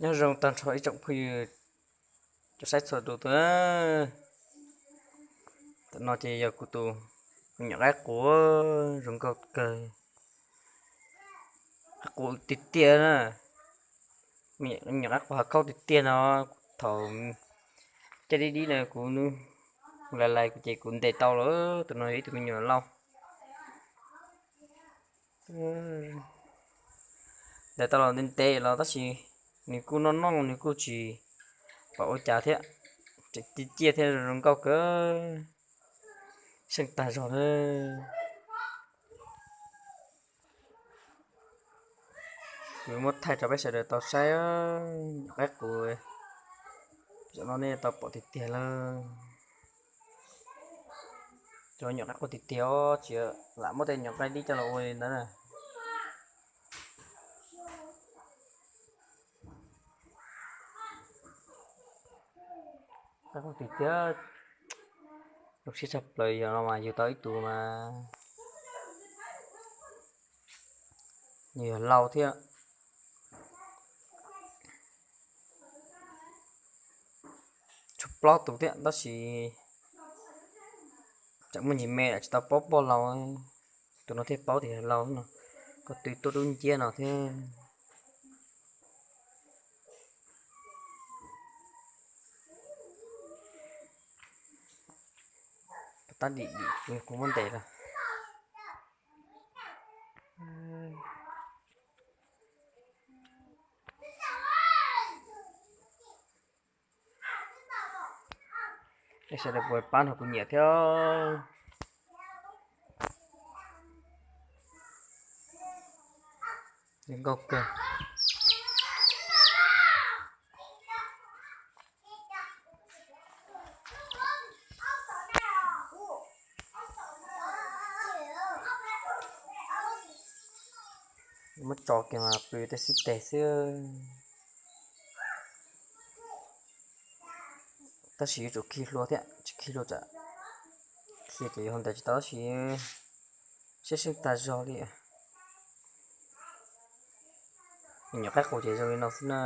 Nyob zoo tag nrho ib tsoom phooj ywg cov saib txhua tus. Tam no ces yog kuv tus me nyuam qaib qus zoo nkauj kawg, qaib qus tiag tiag na, me nyuam qaib qus hav khaub tiag tiag no. Thaum caj dib dib no kuv lais lais kuv ces kuv ntes tau lawm, tus no yog ib tug me nyuam lauj. Ntes tau los ntev ntev los tab sis nws kuj noj noj nws kuj tsis pom ua cas thiab, tseem ciaj ciaj thiab zoo nkauj kawg, seej tag zog na. Kuv muab thaij rau peb sawv daws tau saib, nyuam qaib qus, zaum no nej tau pom tiag tiag lawm. Cov nyuam qaib qus tiag tiag os, tsis lam muab tej nyuam qaib dib coj los ua li ntawd na. Qaib qus tiag tiag, zoo siab tshaj plaws, yog no mas yug tau ib tug mas nws yog lauj thiab. Tshuav plaub tus thiab tab sis tseem muaj ntsis me tsis tau paub poj laus, tus no thiaj paub tias yog lauj no, koj twb tuaj dub nciab no thiab. Tab dim dim kuv muab ntes los. Nej sawv daws puas pab nrog kuv nyiam thiab. Zoo nkauj kawg. Muab tso kiag mas pw tej xib teg xwb. Tab sis yuav tsum khi hlua thiab, tsis khi hlua tsam khi ces yuav hau ntes tsis tau tab sis siab seej tag zog li. Me nyuam qaib qus ces zoo li no xwb na.